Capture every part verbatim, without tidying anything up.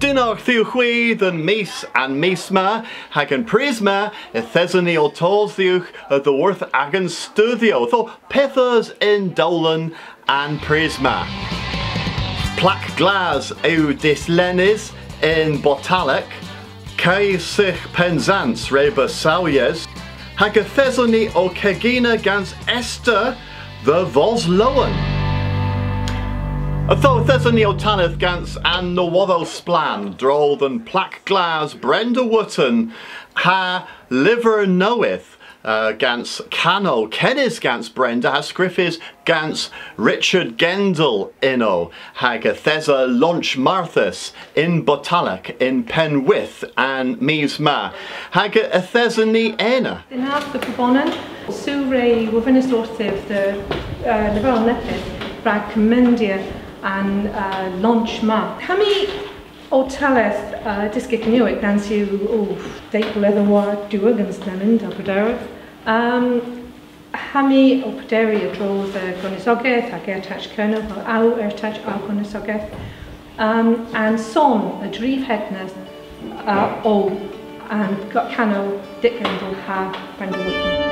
Dynnargh dhywgh hwi dhe'n Mis an mis ma, hag y'n prys ma, yth eson ni ow tos dhywgh a-dhyworth agan studhyo. Ytho, pyth eus y'n dowlen an prys ma? Plak glas yw dislennys yn Botalek, Kay Sygh Pennsans re beu sawyes, hag yth eson ni ow kegina gans Esther dhe Vos Lowen. Ytho yth eson ni ow talleth gans an nowodhow splann, a-dro dhe'n plak glas Brenda Wootton ha lyver nowydh, uh, gans kanow, kenys gans Brenda, ha skrifys gans Richard Gendall ynno, hag yth esa launch marthys yn Botalek yn Pennwydh an mis ma, hag yth eson ni ena. Dynnargh dhe bobon. Sue re wovynnas orthiv dhe, uh, leverel neppyth rag komendya an, uh, launch ma. Ha my ow talleth, uh, dyski Kernewek, nans yw, o, deg bledhen war diw ugens lemmyn, dell brederav. Um, ha my ow prederi a-dro dhe gonisogeth hag ertach Kernow, ha ow ertach ow gonisogeth. Um, an son a-dryv hedna, uh, o an kanow Dick Gendall ha Brenda Wootton.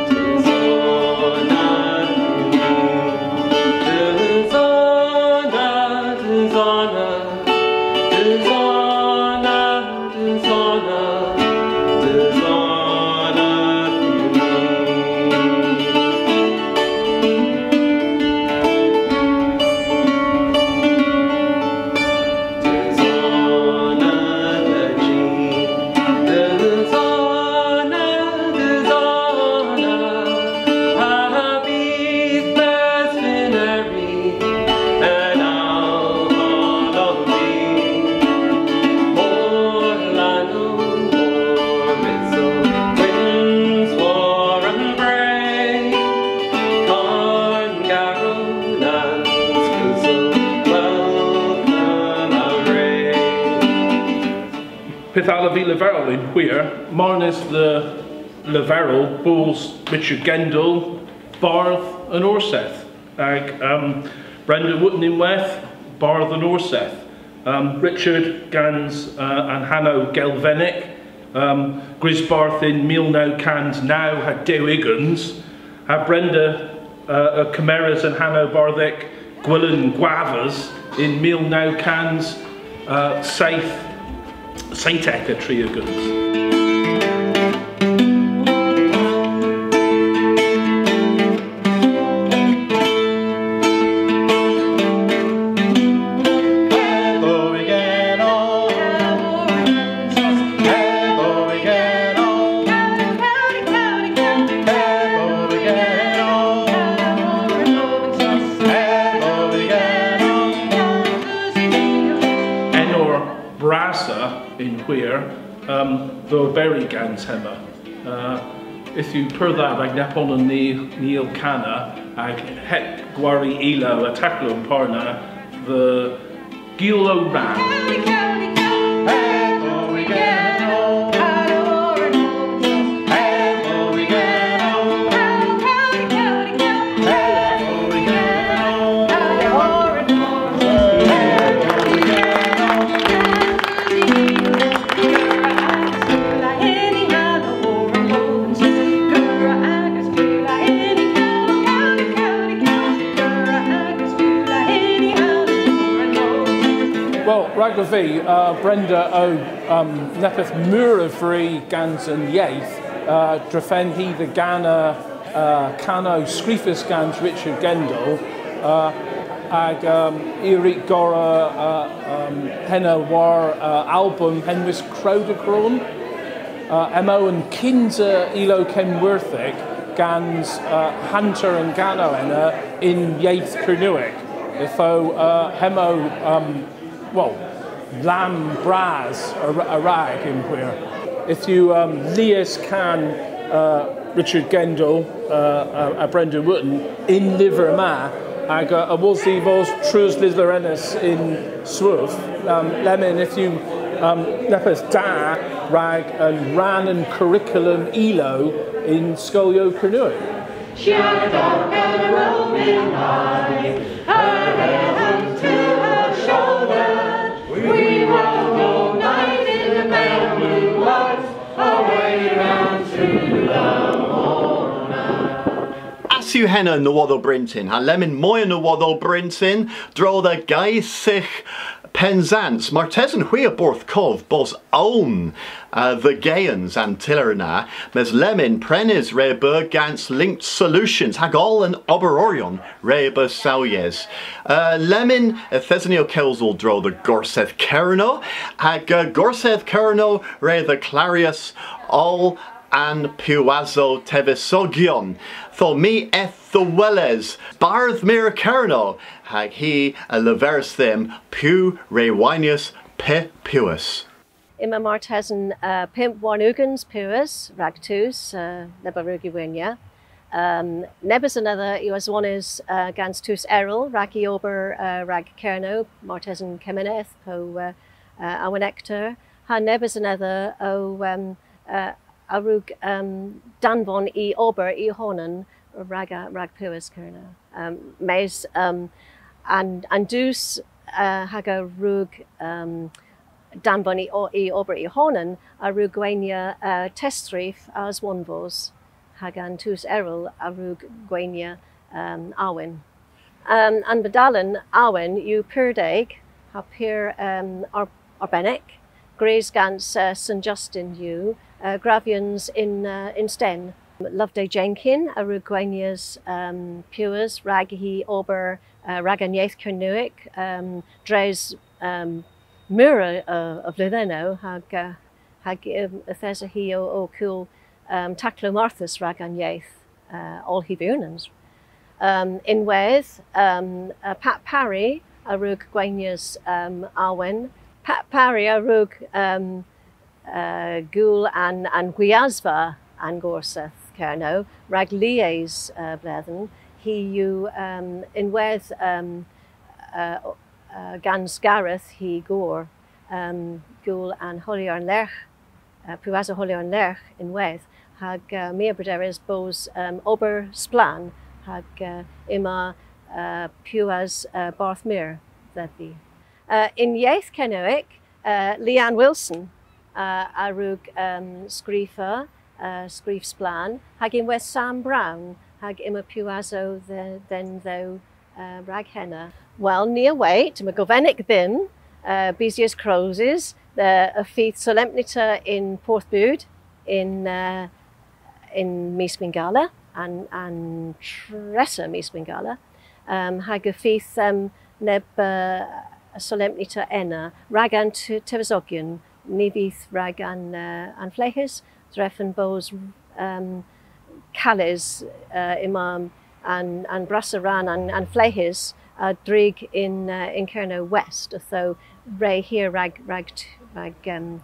Pyth allav vy leverel yn hwir, marnas dhe leverel bos Richard Gendall, bardh an Orsedh, hag, um, Brenda Wootton ynwedh, bardh an Orsedh. Um, Richard gans, uh, an hanow Gelvenek, um, gwrys bardh yn mil naw kans naw ha dew ugens, ha Brenda, uh, a gemeras an hanow bardhek Gwylyn Gwavas yn mil naw kans, uh, seyth, seytek ha tri ugens. Enor brassa yn hwir, um, dhe oberi gans hemma. Uh, yth yw pur dha rag nebonan ni, ni a yll kana, hag heb gwari ilow ha taklow a'n par na, dhe gul ow rann. Wel, ragov vy, uh, Brenda o, um, neppyth meur a vri gans an yeth, uh, drefen hi dhe gana, uh, kanow skrifys gans Richard Gendall, uh, hag, um, i a wrug gorra, uh, um, henna war, uh, album henwys Crowdacron. Uh, hemm o an kynsa ilow kenwerthek gans, uh, hanter an kanow ena yn yeth Kernewek. Ytho, uh, hemm o, um, wel, lamm bras a, a-rag yn hwir. Yth yw, um, lies kan, uh, Richard Gendall, uh, uh, ha Brenda Wootton y'n lyver ma, hag, uh, awos y vos treuslytherennys yn Swf, um, lemmyn yth yw, um, neppyth da rag an rann an curriculum ilow yn skolyow Kernewek. She had a dog and a roving eye, a red and two her shoulder. We will go Yw henna nowodhow bryntin, ha lemmyn moy a nowodhow bryntin, a-dro dhe Gaysygh Pennsans. Martesen hwi a borth kov bos own, uh, dhe geyens an tyller na, mes lemmyn prenys re beu gans Linked Solutions, hag oll an oberoryon re beu sawyes. Uh, lemmyn yth esen ni ow kewsel a-dro dhe Gorsedh Kernow, hag, uh, Gorsedh Kernow re dheklaryas oll an piwasow tevesigyon. Ytho my eth dhe weles Bardh Meur Kernow, hag hi a leveris dhymm piw re waynyas py piwas. Yma martesen, uh, pymp warn ugens piwas rag tus, uh, neb a wrug y waynya. Um, nebes anedha yw aswonys, uh, gans tus erel rag y ober, uh, rag Kernow, martesen kemeneth po, uh, uh, awenekter. Ha nebes anedha o, um, uh, a wrug, um, danvon y ober y honan rag, rag piwas Kernow. Um, mes, um, an, an dus, uh, hag a wrug, um, danvon y o-, y ober y honan a wrug gwaynya, uh, testskrif aswonvos, hag an dus erel a wrug gwaynya, um, awen. Um, an medalen awen yw pur deg, ha pur, um, ar-, arbennik, gwrys gans, uh, Sen Justin yw, uh, gravyans yn, uh, yn sten. Loveday Jenkin a wrug gwaynya, um, piwas rag hy ober, uh, rag an yeth Kernewek, um, dres, um, meur a, a, a vledhynnyow, hag, uh, hag, um, yth esa hi ow, ow kul, um, taklow marthys rag an yeth, uh, oll hy bewnans. Um, ynwedh, um, uh, Pat Parry a wrug gwaynya, um, awen. Pat Parry a wrug, um, uh, gul an, an gwiasva an Gorsedh Kernow rag lies, uh, bledhen. Hi yw, um, ynwedh, um, uh, uh, gans Gareth hy gour, um, gul an holyer an lergh, uh, piwasow holyer an lergh ynwedh, hag, uh, my a brederis bos, um, ober splann, hag, uh, yma, uh, piwas, uh, Bardh Meur dhedhi. Uh, yn yeth Kernewek, uh, Leanne Wilson, uh, a wrug, um, skrifa, uh, skrif splann, hag ynwedh Sam Brown, hag yma piwasow dhe-, dhendho, uh, rag henna. Wel, ni a wayt, yma govenek dhymm, uh, Bysies Crowes, uh, y fydh solempnita yn Porthbud yn, uh, yn mis Gwynngala, an, an tressa mis Gwynngala, um, hag y fydh, um, neb, uh, solempnita ena, rag an t-, tevesigyon, ny vydh rag an, uh, an fleghes, drefen bos, um, kales, uh, yma an, an brassa rann an, an fleghes, uh, a drig yn, uh, yn Kernow West, ytho re hir rag, rag t-, rag, um,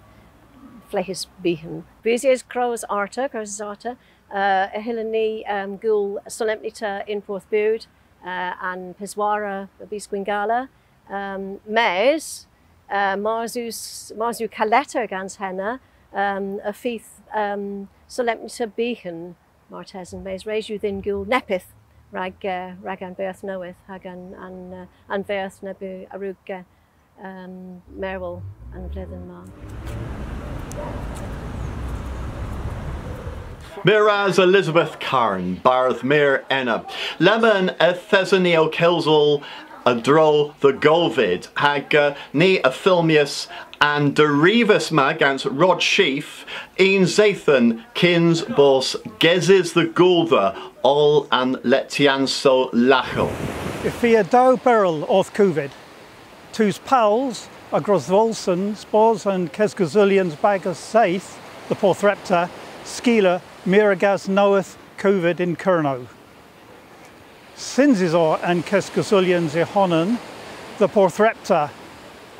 fleghes byghan. Bysies Crowes arta, Crowes arta, uh, y hyllyn ni, um, gul solempnita yn Porthbud, uh, an peswara a vis Gwynngala. Um, mes, uh, mars yw s-, mars yw kaletter gans henna, um, y fydh, um, solempnita byghan martesen, mes res yw dhyn gul neppyth rag, uh, rag an berdh nowydh, hag an, an, uh, an berdh neb a wrug, uh, um, merwel an vledhen ma. Meur ras Elizabeth Carne, Bardh Meur ena. Lemmyn yth esen ni ow kewsel a-dro dhe Govid, hag, uh, ni a fylmyas an derivas ma gans Rod Sheaf, yn seythen kyns bos gesys dhe goodha oll an lettyansow laghel. Y fia dew beryl orth Covid. Tus pals a grosvolsens bos an keskusulyans bagas seyth dhe Porthrepter skila meur a gas nowydh Covid yn Kernow. Synsys o an keskusulyans y honan dhe Porthrepter,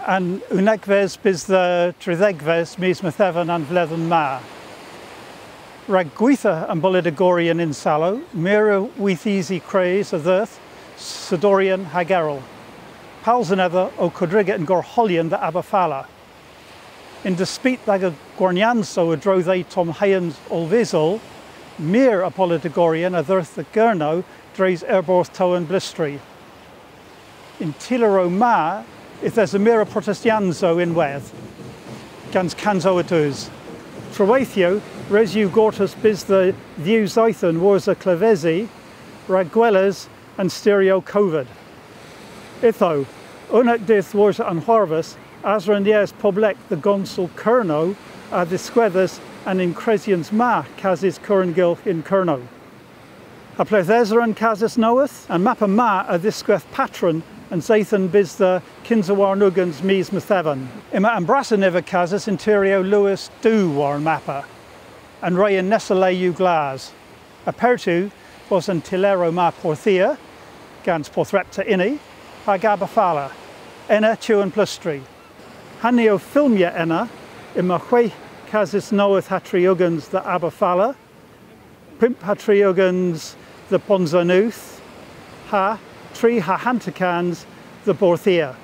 an unnegves bys dhe trydhegves mis Metheven an vledhen ma. Rag gwitha an boledigoryon yn salow, meur a withysi kres a dheuth, sodoryon hag erel. Pals anedha o kudriga yn gorholyon dhe Aberfala. Yn despit dh'aga gwarnyansow a-dro dhe tomheans ollvysel, meur a boledigoryon a dheuth dhe Gernow dres ayrborth Tewynblustri. Y'n tyller ma, yth esa meur a brotestyansow ynwedh, gans kansow a dus. Treweythyow, res yw gortos bys dhe dhiw seythen wosa klevesi, rag gweles an styryow Covid. Ytho, unnek dydh wosa an hwarvos, asrannyes poblek dhe Gonsel Kernow a dhiskwedhas an ynkressyans ma kasys kurunbylgh yn Kernow. Ha ple'th esa an kasys nowydh? An mappa ma a dhiskwedh patron an seythen bys dhe kynsa warn ugens mis Metheven. Yma an brassa niver kasys yn tyryow Lewis Du war an mappa. An re yn nessa le yw glas. Aperth yw bos an tylleryow ma Porthia, gans Porthrepter ynni, hag Aberfala, ena tu an plustri. Ha ni ow fylmya ena, yma hwegh kasys nowydh ha tri ugens dhe Aberfala, pymp ha tri ugens dhe Pons an Outh, ha tri ha hanter kans dhe Borthia.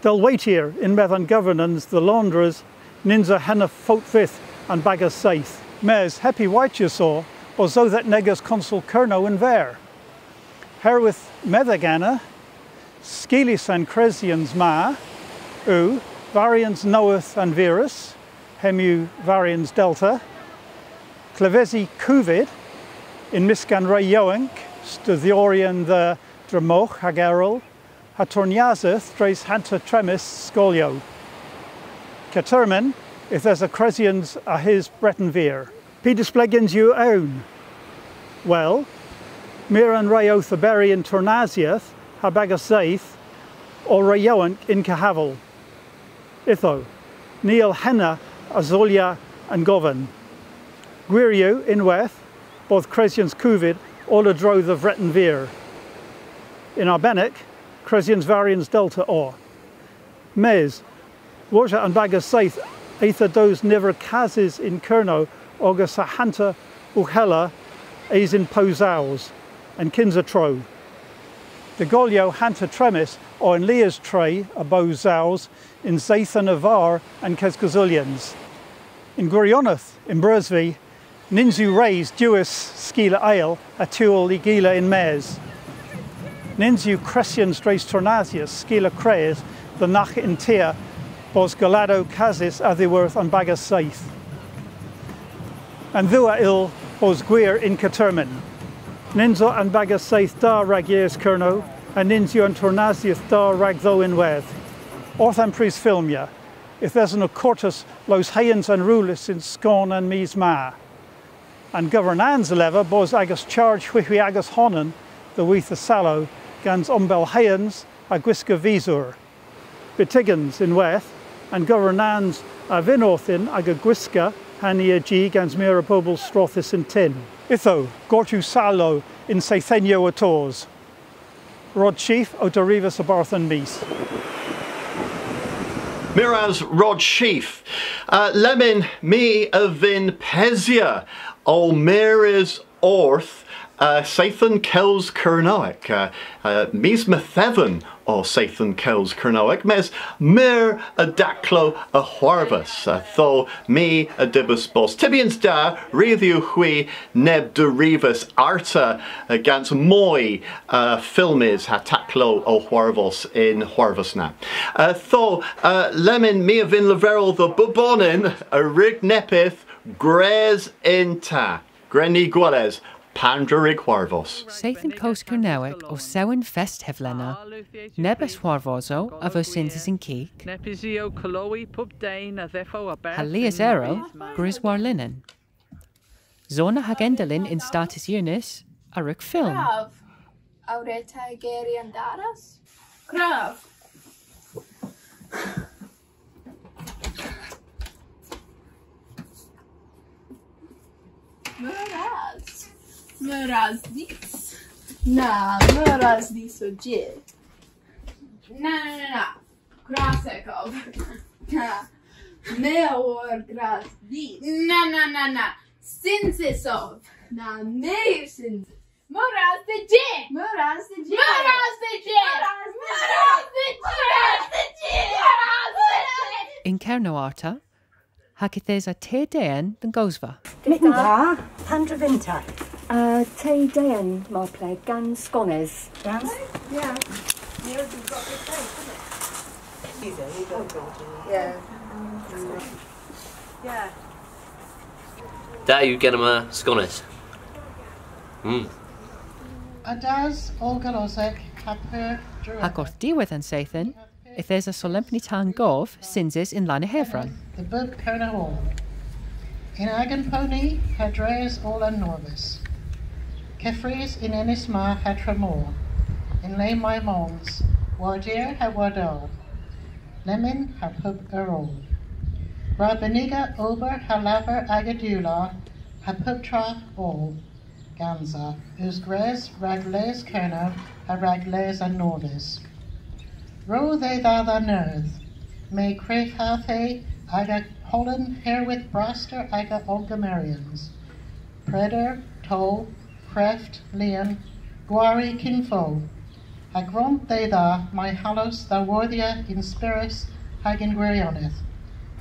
Dell waytir, yn-medh an governans dhe Loundres, nyns o henna fowt vyth an bagas seyth. Mes, heb y waytya so, bos sodhek negys Konsel Kernow yn verr. Herwydh medhek ena, skilys an ynkressyans ma yw varyans nowydh an virus, hemm yw varyans Delta, klevesi Covid yn mysk an re yowynk, studhyoryon dhe Dremogh hag erel, ha tornyaseth dres hanter tremis skolyow. Kettermyn, yth esa ynkressyans a-hys Breten Veur. Py displegyans yw ewn? Wel, meur an re owth oberi yn tornyaseth ha bagas seyth o re yowynk yn kehaval. Ytho, ny yll henna asolya an govyn. Gwir yw, ynwedh, bos ynkressyans Covid oll a-dro dhe Vreten Veur. Yn arbennik, ynkressyans varyans Delta o. Mes, wosa an bagas seyth, yth o dos niver kasys yn Kernow ogas ha hanter ughella es yn Pow Sows, an kynsa tro. Dy'golyow hanter tremis o an lies tre a Bow Sows yn seythen a-varr an keskusulyans. Yn gwiryonedh, y'm breus vy, nyns yw res diwes skila eyl ha tewl y gila yn-mes. Nyns yw ynkressyans dres tornyaseth skila kres dhe nagh yn tya bos goladow kasys a-dhyworth an bagas seyth. An dhew a yll bos gwir yn kettermyn. Nyns o an bagas seyth da rag yeghes Kernow, ha nyns yw an tornyaseth da ragdho ynwedh. Orth an prys fylmya, yth esen ow kortos loshans an rewlys yn skon an mis ma. An governans a lever bos agas charj hwi hwi agas honan dhe witha salow gans ombellhans ha gwiska visur. Byttegyns ynwedh, an governans a vynn orthyn aga gwiska ha ni a ji gans meur a bobel strothys yn tynn. Ytho, gortewgh salow y'n seythennyow ow tos. Rod Sheaf ow terivas a-barth An Mis. Meur ras Rod Sheaf. Uh, lemmyn my a vynn pesya ow mires orth, uh, Seythen Kels Kernewek. Uh, uh, mis Metheven o Seythen Kels Kernewek, mes meur a daklow a hwarvos, uh, ytho my a dyb bos tybyans da ri dhywgh hwi neb derivas arta, uh, gans moy, uh, fylmys ha taklow ow hwarvos y'n hwarvos na. Uh, ytho, uh, lemmyn my a vynn leverel dhe bubonan a wrug neppyth gwrys yn ta. Gwren ni gweles pandra wrug hwarvos. Seythen Kels Kernewek o sewen fest hevlena. Nebes hwarvosow a veu synsys yn kig. Nebes yw kolowi pub den a dheffo a-berth. Ha lies erel gwrys war linen. Zona hag Endelyn yn Statys Unys a wrug fylm. Brav. A wre'ta igeri an daras? Brav. Meur ras. Meur ras dhis. Na, meur ras dhis ow ji. Na, na, na, na. Grassek ov. Na. My a wor gras dhis. Na, na, na, na. Synsys ov. Na, my yw synsys. Meur ras dhe ji! Meur ras dhe ji! Meur ras dhe ji! Yn Kernow arta, hag yth esa te dehen dhe'n gowsva. Myttin da, pandra vynn'ta? Uh, te dehen, mar pleg, gans skonys. Gans? Yeah. Yeah. Yeah. Da yw genev skonys. Mm. A das ow galosek ha pur drewedh. Ha gorth diwedh an seythen, yth esa solempnita gov synsys yn Lannhevran. Dhe bub Kernow oll. Yn agan pow ni ha dres oll an norvys. Keffrys yn enys ma ha tramor. Yn le may mons, war dir ha war dowl. Lemmyn ha pub eur oll. Gwra benniga ober ha lavar aga diwla ha puptra oll gansa, eus gwrys rag les Kernow ha rag les an norvys. Ro dhedha dha nerdh, may krefadhe aga holan herwydh braster aga oll gemeryans. Preder, towl, kreft, lien, gwari kyn fo. Ha gront dhedha may hallos dha wordhya yn spyrys hag yn gwirionedh,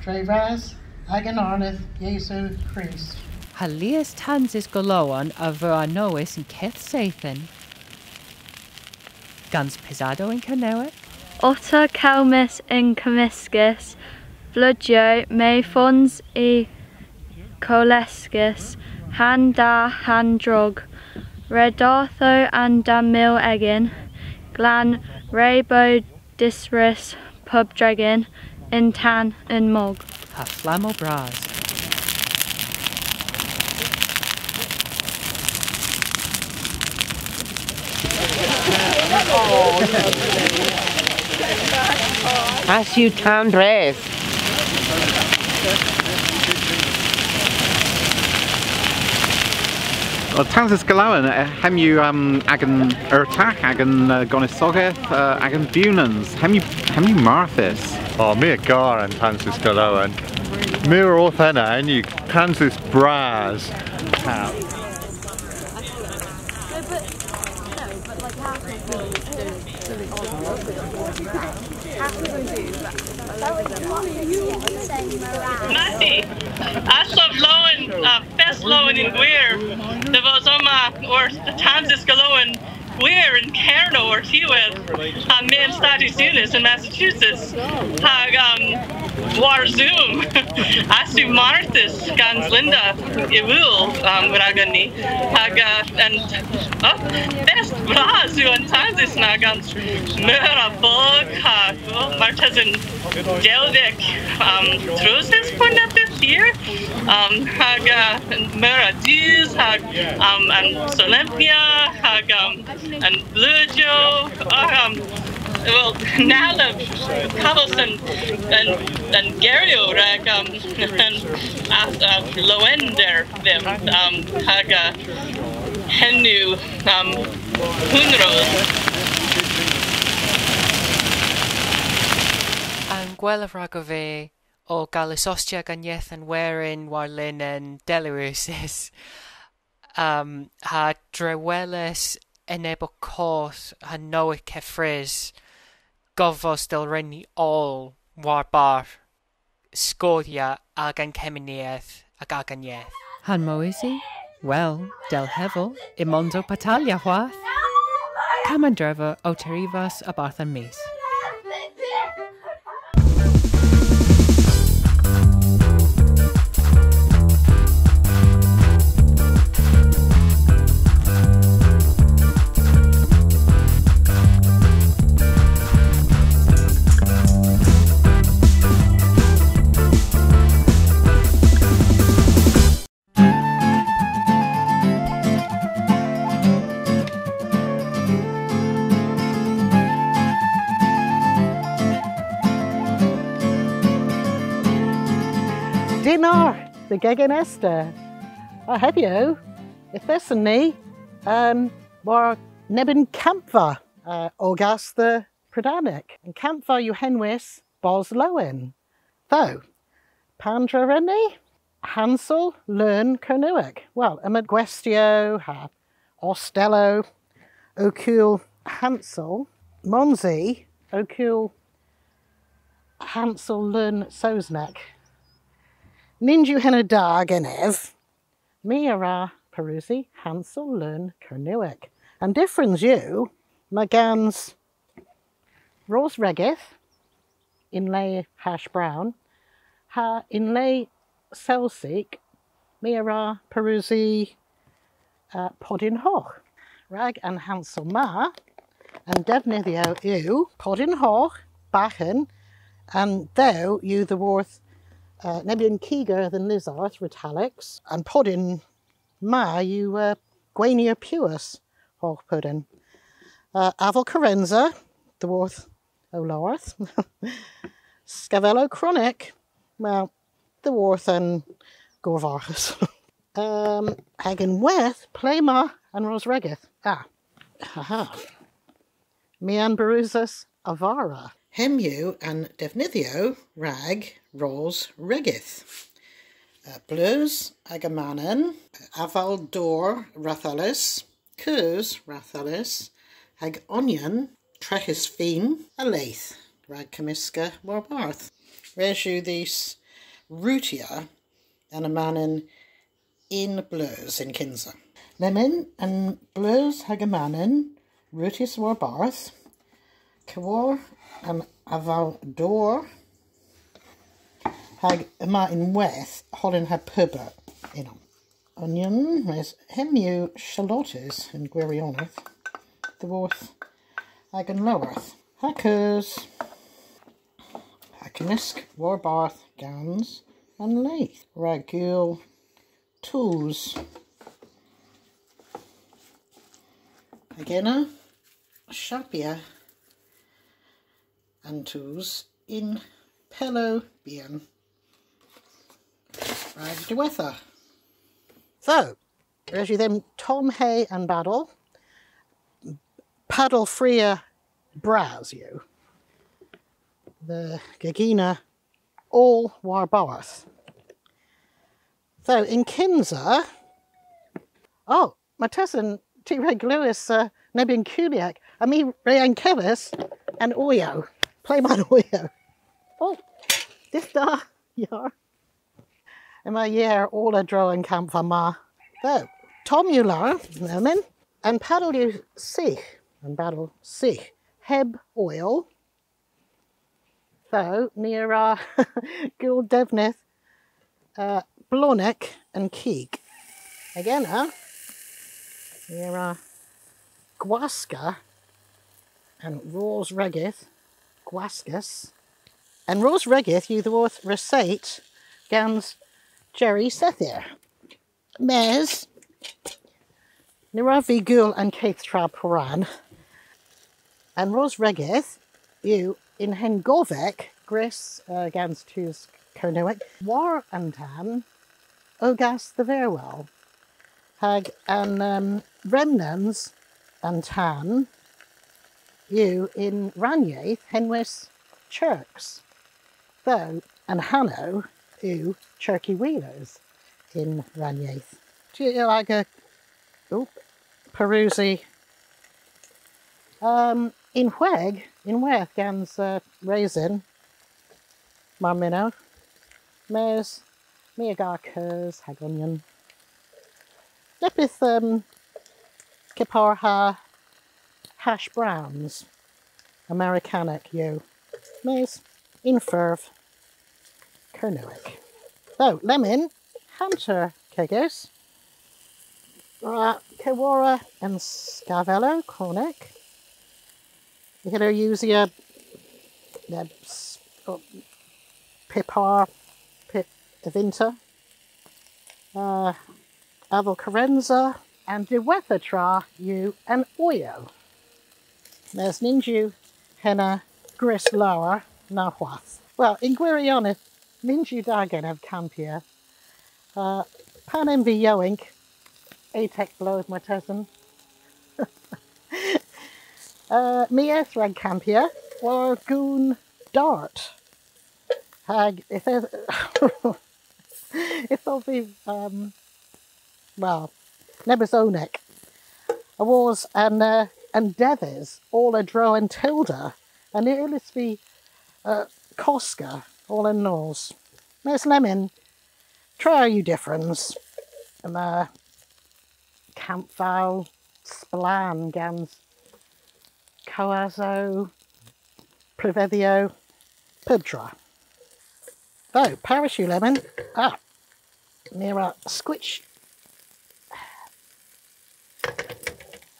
dre vras agan Arnodh Yesu Krist. Ha lies tansys golowan a veu anowys y'n keth seythen. Gans pysadow yn Kernewek. Otta kelmys yn kemyskys, bludyow may fons y koleskys, ha'n da ha'n drog. Re dartho an da mil egin, glan re bo diswrys pub dregyn, yn tan yn mog. Ha flammow bras. Ass yw tan dres. Wel, tansys golowan, eh, hemm yw, um, agan ertach, agan, eh, gonisogeth, eh, agan bewnans. Hemm yw, hemm yw marthys. O, my a gar an tansys golowan. My a wor orth henna, henn yw tansys bras. Matthi, ass ov lowen, uh, fest lowen yn gwir. Dhe vos omma orth tansys golowan gwir yn Kernow orth diwedh, ha my yn Statys Unys yn Massachusetts. Hag, um, war Zoom. Ass yw marthys gans Linda y wul, um, ragon ni. Hag, uh, an, oh, fest bras yw an tansys na gans meur a vog ha, oh, martesen dewdhek, um, trosys po neppyth hir. Um, hag, uh, meur a dus, hag, um, an solempnya, hag, um, an bludyow, um, wel, na allav kavos an, an, an geryow rag, um, an, uh, uh, lowender dhymm, um, hag, uh, henn yw, um, hunros. An gwella ragov vy o gales ostya agan yeth an werin war-linen dell yw usys. Um, ha dre weles enebow koth ha nowydh keffrys, govos dell wren ni oll warbarth skoodhya agan kemeneth hag agan yeth. Ha'n moysi? Wel, dell hevel, ymons ow patalya hwath. Kamm an Drevour ow terivas a-barth An Mis. Dynnargh dhe Gegin Esther. Ha hedhyw, yth eson ni, um, war neb unn kampva, uh, ogas dhe Predennek. An kampva yw henwys Bos Lowen. Ytho, pandr'a wren ni? Hansel Leun Kernewek. Wel, yma gwestiow ha ostellow ow kul hansel. Mons i ow kul hansel leun Sowsnek. Nyns yw henna da genev. My a wra pareusi hansel leun Kernewek. An dyffrans yw, yma gans ros regydh yn le hash brown, ha yn le selsik, my a wra pareusi, uh, podyn hogh. Rag an hansel ma, an devnydhyow yw podyn hogh, bakken, an dhew yw dhyworth, uh, nebes yn keger dhe'n Lysardh, Retalix, an podyn ma yw, uh, gwenyer piwas, hogh podyn. Uh, avel kerensa, dhyworth ow lowarth. Skavellow kronek, wel, dhyworth an gorvarghas. Um, hag ynwedh, ple'ma an ros regydh? Ah, ha ha. My a'n barusas a-varr. Hemm yw an devnydhyow rag ros regydh. Uh, bleus hag amanyn, aval dor rathellys, keus rathellys, hag onyon treghys fin a leth, rag kemyska warbarth. Res yw dhis rutya an amanyn yn bleus yn kynsa. Lemmyn an bleus hag amanyn rutys warbarth, keworra an aval dor, hag yma ynwedh holan ha puber ynno. Onyon, mes hemm yw shallottes yn gwiryonedh, dhyworth agan lowarth. Ha keus. Ha kemysk warbarth gans an leth. Rag gul toos. Hag ena, shappya an toos yn pelow byghan. Rag diwettha. So, res yw dhymm tomhe an badel. Padel fria bras yw. Dhe gegina oll warbarth. So, yn kynsa, oh, martesen ty re glewas, uh, neb unn kulyek, ha my re ankevas an oyow. Ple'ma'n oyow? Oh, dydh da, yar. Yma yer oll a-dro an kampva ma. So, tomm yw lowr, lemmyn. An padel yw sygh, an badel sygh, heb oyl. So, ni a wra gul devnydh, uh, blonek an kig. Hag ena, ni a wra gwaska an ros regydh, gwaskas. An ros regydh yw dhyworth resayt gans Jerry Sethir. Mes, ny wrav vy gul an keth tra poran. An ros regydh yw yn hengovek gwrys, uh, gans tus Kernewek war an tan ogas dhe verwel. Hag an, um, remnants an tan yw yn rannyeth henwys chirks. Ytho, an hanow yw Cherky Wheelers yn rannyeth. Ty a yll aga, oop, parusi, um, yn hweg, ynwedh gans, uh, resin, mar mynnowgh. Mes, my a gar keus hag onyon. Neppyth, um, kepar ha hash browns. Amerikanek yw. Mes yn furv Kernewek. So, lemmyn, hanter kegys. Ra keworra an skavellow kronek. Y hyllir usya, uh, s-, oh, pepar, pep a vynta. Uh, avel kerensa, an diwettha tra yw an oyow. Mes nyns yw henna gwrys lowr na hwath. Wel, yn gwiryonedh, nyns yw da genev kampya. Uh, pan en vy yowynk, etek bloodh martesen, uh, my eth rag kampya war goon dart. Hag yth eth-, yth ov vy, um, wel, nebes ownek. Awos an, uh, an deves oll a-dro an tylda. Ha ny yllis vy, uh, koska oll an nos. Mes lemmyn, tra yw dyffrans. Yma kampvow splann gans kowasow, privedhyow, puptra. So, parys yw lemmyn. Ah, my a wra skwych.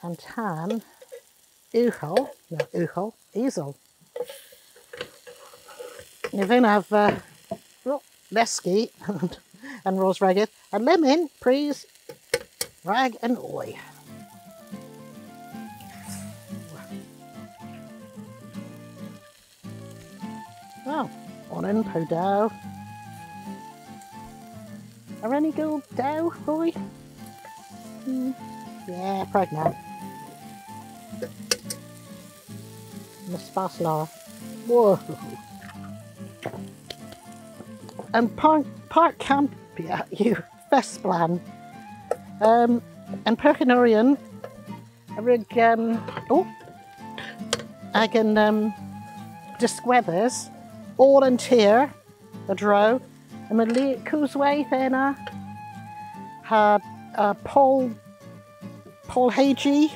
An tan ughel, na ughel, isel. Ni a vynnav, uh, leski an ros regydh. Ha lemmyn, prys, rag an oy. Wel, onan po dew. A wren ni gul dew, Roy? Hmm. Yeah, prag na. Yma spas lowr. Whoa. An park, park kampya yw fest splann. Um, an perghenoryon a wrug, um, oh, agan, um, diskwedhes oll an tir a-dro. Yma le-, kosweyth ena ha, uh, pol, polhegi,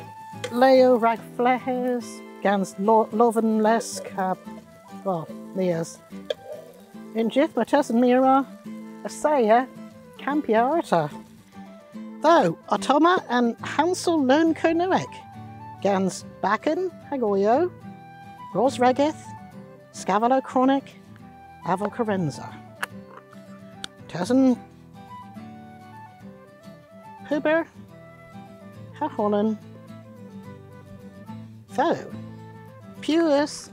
leow rag fleghes, gans lo-, lovan lesk ha, wel, lies. Yn jydh, martesen my a wra assaya kampya arta. Ytho, ottomma an hansel leun Kernewek, gans bakken hag oyow, ros regydh, skavellow kronek, avel kerensa. Tesen puber ha honan. Ytho, piw eus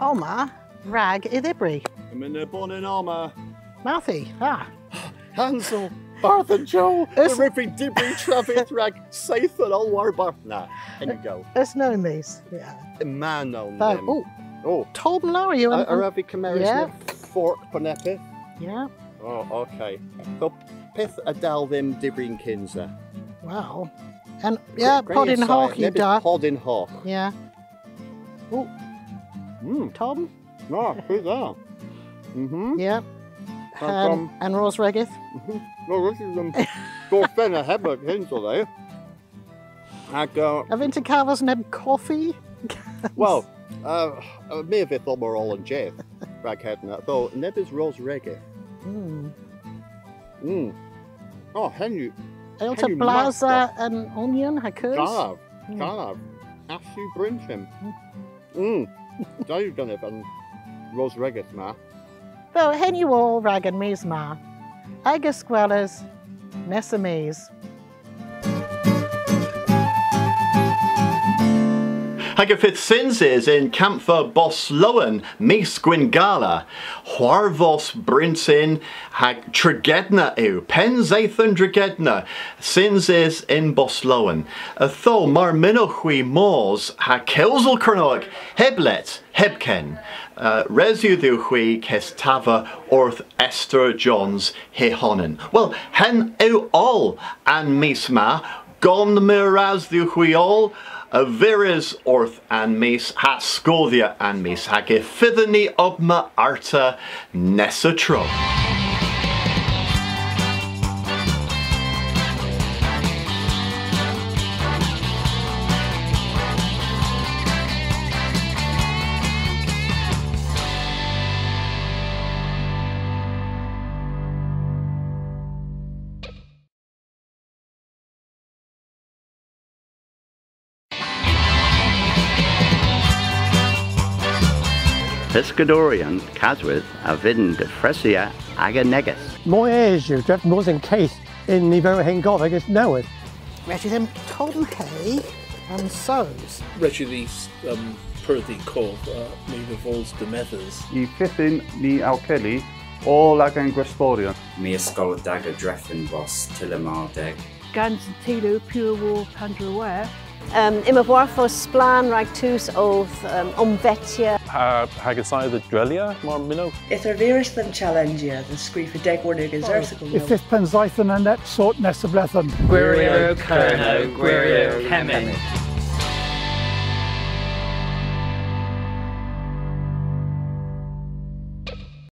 omma rag y dhybri? Yma nebonan omma. Marthy, ah. Hansel, Bardh an Joel, eus, y hwrug vy dybri travyth rag seythen oll warbarth na. There you go. Eus nown dhis? Yeah. Yma nown dhymm. Oh. Oh. Tom Lowry, you. A, a wrav vy kemeres, yeah, fork po neppyth? Yeah. Oh, okay. So, pyth a dal dhymm dybri yn kynsa? Wow. And, yeah, podyn hogh yw da. Podyn hogh. Yeah. Oh. Mm. Tom? Na, pur dha. Mhm. Yeah. Rag, um, an ros regydh? Mhm. No, this is, um, gorfenna heb an kynsa, eh? Hag, uh, a vynn'ta kavos neb koffi? Wel, uh, uh, my a vydh omma oll an jydh rag hedna. Ytho, nebes ros regydh. Mm. Mm. Oh, henn yw, a yll'ta blasa an onyon ha keus? Gallav, mm, gallav. Ass yw bryntin. Mm. Mm. Da yw genev an ros regydh ma. Ytho, henn yw oll rag an mis ma. Agas gweles nessa mis. Hag y fydh synsys yn Kampva Boslowen mis Gwynngala. Hwarvos bryntin ha Tregedna yw. Pennseythen Dregedna, synsys yn Boslowen. Ytho, mar mynnowgh hwi mos ha kewsel Kernewek heb let, hepken, uh, res yw dhywgh hwi kestava orth Esther Johns hy honan. Wel, henn yw oll an mis ma, gonn meur ras dhywgh hwi oll, a viras orth an mis ha skoodhya an mis, hag y fydhyn ni obma arta nessa tro. Pyskadoryon Kaswydh a vynn difresya aga negys. Moy es yw drefen bos yn keth yn niverow hengovek nowydh. Res yw dhymm tolmhe an sows. Res yw dhis, um, perthi kov, uh, my dhe vos demedhys. Y fydhyn ni ow kelli oll agan gwestoryon. My a skolla dhe'n aga drefen bos tyller mar deg. Gans an teylu pur war pandra wer. Um, yma hwarvos splann rag tus owth, um, omvetya. Ha, hag assaya dhe dreylya, mar mynnowgh. Yth erviras dhymm challenjya dhe skrifa deg warn ugens erthygel. Y fydh pennseythen a neb sort nessa bledhen. Gwiryow Kernow, gwiryow kemmyn.